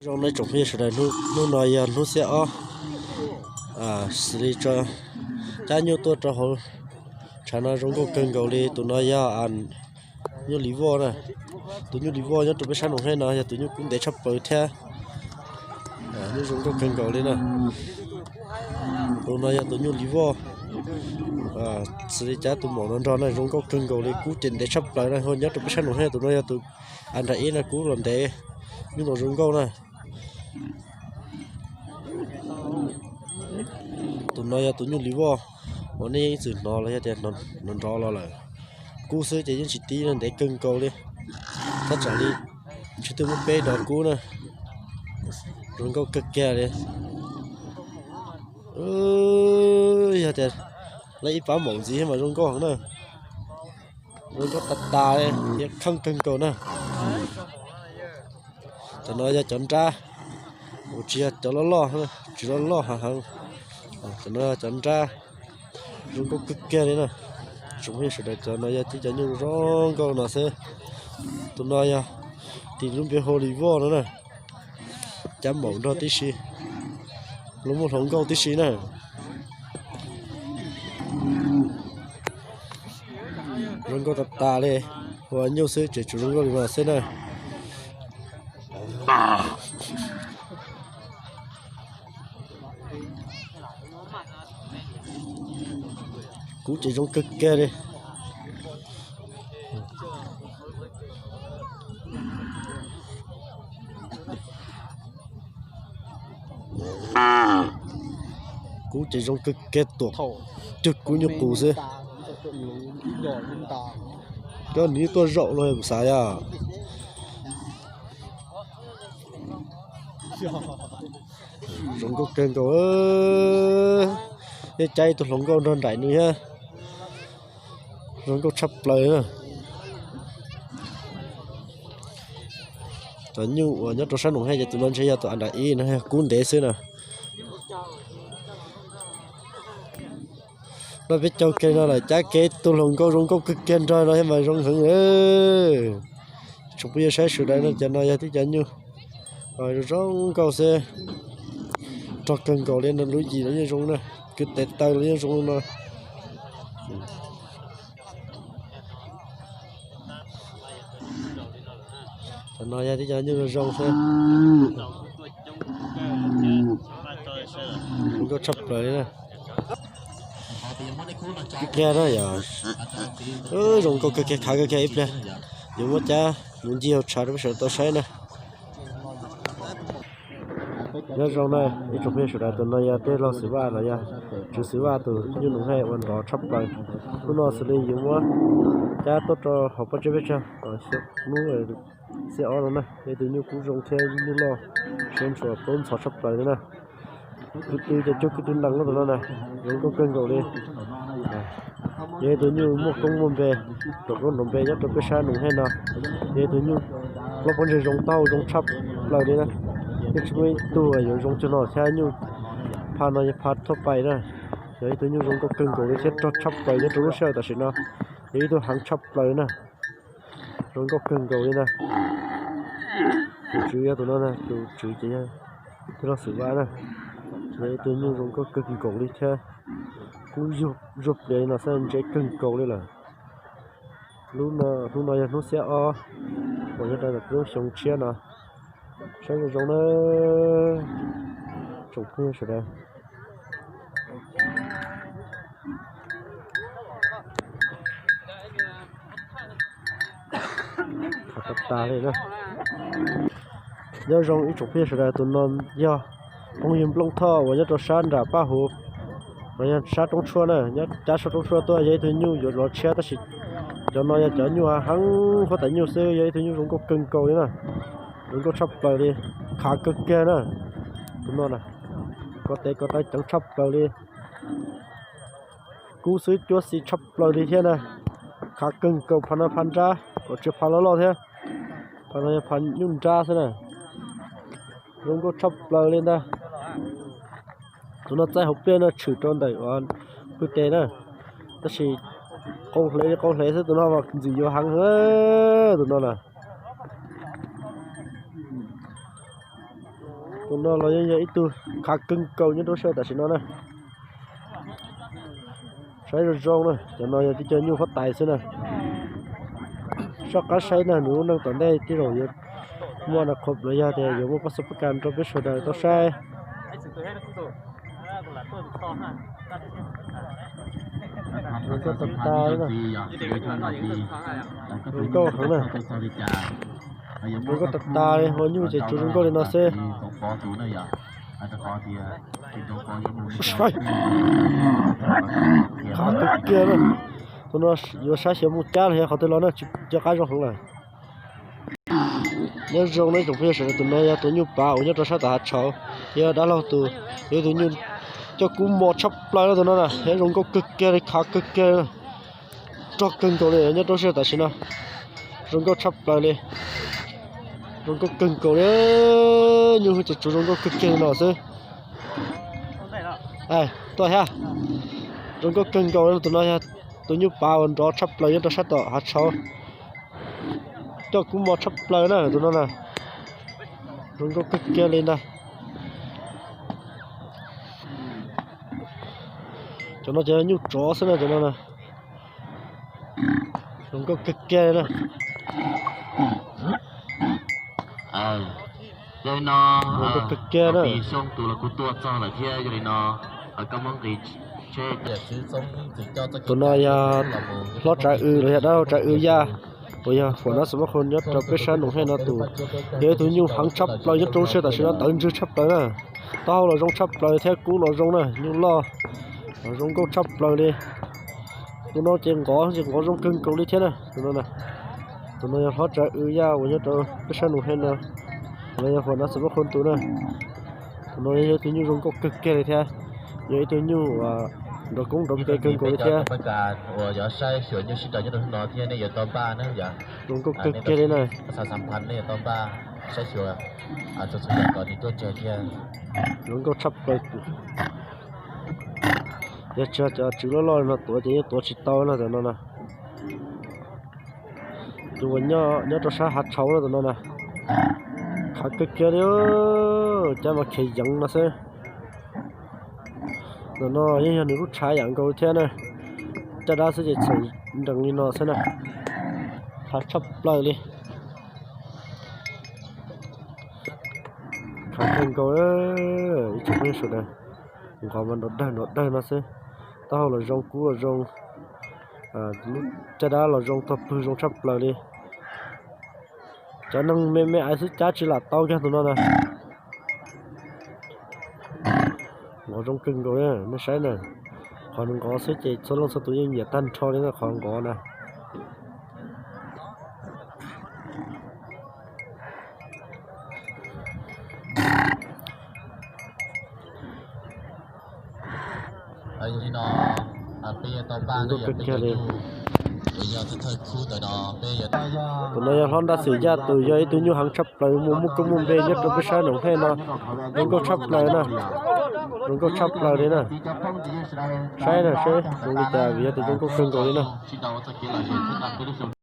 Zoo no tsoom phooj ywg sawv daws, hnub no yog hnub xiab ob, xws li tso cab nyuj tuaj rau hauv tshav no zoo nkauj kawg nkaus li. Tus no yog nyuj lis voj na, tus nyuj lis voj nyob rau peb sab Noom Hej no yog tus nyuj kub ntev tshaj plaws thiab, nyuj zoo nkauj kawg nkaus li na. Tus no yog tus nyuj lis voj, xws li cab tus maum no nrog na, zoo nkauj kawg nkaus li, kub ces ntev tshaj plaws na, nyob rau peb sab Noom Hej tus no yog tus a nram ib na, kub los ntev, nyuj los zoo nkauj na. Tus no yog tus nyuj lis voj uas nej yeej ib txwm hnov los yog tias hnov nrov los lawm. Kub xwb ces yeej tsis tib no, ntev kawg nkaus li. Thaj tsam li ntshe twb muaj peb dos kub na. Zoo nkauj kawg kiag li. Yog tias lawv ib pab maum ntxiv mas zoo nkauj heev na. Zoo nkauj tas tas li thiab kheej kawg nkaus na. Cov no yog cov nrab uas tsis yog cov loj loj, tsis loj loj heev heev. Cov no yog cov nrab zoo nkauj kawg kiag li na. Tsoom phooj ywg sawv daws, cov no yog tib cov nyuj zoo nkauj no xwb. Tus no yog tis lub npe hu lis voj no na. Cab maum nrog tib si, los muaj hluas nkauj tib si na. Zoo nkauj tas tas li, ua nyuj xwb ces tsuas zoo nkauj li no xwb na. Kub ces zoo kawg kiag li. Kub ces zoo kawg kiag, tuam cwg kub nyuj qus xwb. Cov nws tuaj zaum no kuv xav yog zoo nkauj kawg nkaus. Yeej cab ib tug hluas nkauj nrog nraim nws thiab. Zoo nkauj tshaj plaws na. Cov nyuj uas nyob rau sab Noom Hej ces tus no ntshe yog tus a nram ib no, kub ntev xwb na. No peb caug kiag no lawm, cab kiag tus hluas nkauj zoo nkauj kawg kiag nrog no thiab mas zoo heev. Tsoom phooj ywg sawv daws no, cov no yog tib cov nyuj zoo nkauj xwb. Rog kawg nkaus li no, lub yim los yeej zoo na, kwv tes taw los yeej zoo no. Cov no yog tib cov nyuj zoo zoo xwb. Zoo nkauj tshaj plaws li na. Ib pliag na yog zoo nkauj kawg kiag, khav kawg kiag, ib pliag yuav muab cab mus ncig hauv tshav rau peb sawv daws tau saib na. Nyob zoo na ib tsoom phooj ywg sawv daws, tus no yog tij laug Xwm Vaj los yog Tswv Xwm Vaj tus nyuj Noom Hej uas nrov tshaj plaws. Hnub no xws li yuav muab cab tuaj rau hauv Paj Tseb Peb Tsag hnub xiab ob no na, yog ib tug nyuj kub zoo thiab nyuj loj, siab ntshua plaub ntxhov tshaj plaws li na. Kwv tw ces cuag kwv tw nees tus no na, zoo nkauj kawg nkaus li. Yog ib tug nyuj muaj koob muaj npe, nrov koob nrov npe nyob rau peb sab Noom Hej no. Yog ib tug nyuj plaub pob ntseg zoo taub hau zoo tshaj plaws li na. Yeej tsis muaj ib tug yuav zoo cuag no thiab, nyuj pha no yog pha thuaj pais na. Yog ib tug nyuj zoo nkauj kawg nkaus li thiab rog tshaj plaws nyob rau lub sij hawm tam sim no. Yog ib tug heev tshaj plaws na. Zoo nkauj kawg nkaus li na. Tus tswv yog tus no na, tus tswv ces yog tij laug Xwm Vaj na. Yog ib tug nyuj zoo nkauj kawg nkaus li thiab, kub zuag plias li no xwb, ntse kawg nkaus li lawm. Hnub no yog hnub xiab ob uas nyob rau ntawm lub xyoo tshiab no. Saib zoo zoo na tsoom phooj ywg sawv daws. Khav tas tas li na. Nyob zoo ib tsoom phooj ywg sawv daws, tus no yog phooj ywg Nplooj Thoj uas nyob rau sab nram Paj Huv, uas yog sab roob tshuaj na, nyob cab sab roob tshuaj tuaj, yog ib tug nyuj yuav zov tshiab tab sis cov no yog cov nyuj heev huab tais nyuj xwb, yog ib tug nyuj zoo nkauj kawg nkaus li na. Zoo nkauj tshaj plaws li, khav kawg kiag na. Tus no na, ko tes ko taw ceev tshaj plaws li. Kub xwb cuab xis tshaj plaws li thiab na. Khav kawg nkaus, pha no pha nrab, uas tsis pha loj loj thiab. Pha no yog pha nyuj nrab xwb na. Zoo nkauj tshaj plaws li ntag. Tus no txaij hauv pliaj no tshwm rau ntawm uas pwg tes na. Tab sis qau hle li qau hle xwb, tus no mas ntxim yuav heev heev tus no na. Tus no los yeej yog ib tug khav kawg nkaus nyob rau sij hawm tam sim no na. Saib zoo zoo na, cov no yog tib co nyuj huab tais xwb na. Soj qab saib na, nws lub neej tom ntej tej zaum yuav muaj na qhov los yog tias yuav muaj pab xub pab kas rau peb sawv daws tau saib. Zoo nkauj tas tas na. Zoo nkauj heev na. Zoo nkauj tas tas li, ua nyuj ces tsuas zoo nkauj li no xwb. Khav kawg kiag na. Tus no yuav saib xyov mus cab los yog qhov twg los na, tsis nco qab zoo heev lawm. Nyob zoo na tsoom phooj ywg sawv daws, tus no yog tus nyuj pav uas nyob rau sab tom hav tshauv, yog dab laug tus, yog tus nyuj coj kub mos tshaj plaws na tus no na, yog zoo nkauj kawg kiag li, khav kawg kiag li, rog kawg nkaus li nyob rau sij hawm tam sim no. Zoo nkauj tshaj plaws li, zoo nkauj kawg nkaus li, nyuj hwj ces tsuas zoo nkauj kawg kiag li no xwb. Tuaj thiab. Zoo nkauj kawg nkaus li, tus no yog tus nyuj pav uas nrov tshaj plaws nyob rau sab tom hav tshauv. Coj kub mos tshaj plaws na tus no na. Zoo nkauj kawg kiag li ntag. Cov no ces nyuj tsov xwb na cov no na. Zoo nkauj kawg kiag li na. Zoo nkauj kawg kiag na. Tus no yog hlob tsav w los yog dab laug tsav w yaj, uas yog huam nab xim mab qhoo nyob rau peb sab Noom Hej no tus, yog ib tug nyuj heev tshaj plaws nyob rau sij hawm tam sim no, tawv ntswg tshaj plaws na. Taub hau los zoo tshaj plaws thiab kub los zoo na, nyuj loj los zoo nkauj tshaj plaws li. Tus no ces nqov ces nqov zoo kawg nkaus li thiab na tus no na. Tus no yog hlob tsav w yaj uas nyob rau peb sab Noom Hej no, los yog huam nab xim mab qhoo tus na. Tus no yog ib tug nyuj zoo nkauj kawg kiag li thiab, yog ib tug nyuj uas nrov koob nrov pe kawg nkaus li thiab. Uas yog saib xyuas nyuj sib nraus nyob rau hnub no thiab nej yuav tau npaj na yom. Zoo nkauj kawg kiag li na. Xav xam phaj nej yuav tau npaj saib xyuas txhua txhua yam kom nws tuaj tseg thiab. Zoo nkauj tshaj plaws. Yog tsis yog cov tswv loj loj no tuav ces yeej tuav tsis tau no tus no na. Tus uas nyob rau sab hav tshauv no tus no na. Khav kawg kiag li, cab mas khiav yeev no xwb. Tus no yeej yog nws lub tshav yam nkaus thiab na. Caj dab xwb ces txhaum nrees li no xwb na. Khav tshaj plaws li. Khav kawg nkaus, ib tsoom phooj ywg sawv daws. Nqov mas nrov dawg nrov dawg no xwb. Taub hau los zoo, kub los zoo, lub caj dab los zoo, tog pwg zoo tshaj plaws li. Cov neeg me me aiv xwb cab tsis lam tau kiag tus no na. Nqov zoo kawg nkaus, nej saib na. Qhov nws nqov xwb ces txhua leej txhua tus yeej nyiam tag nrho li na qhov nqov na. Tus no yog hlob nrab xim yaj tus yog ib tug nyuj heev tshaj plaws mus muaj koob muaj npe nyob rau peb sab Noom Hej no. Zoo nkauj tshaj plaws na. Zoo nkauj tshaj plaws li na. Saib na, saib zoo li cas vim yog tias zoo nkauj kawg nkaus li na.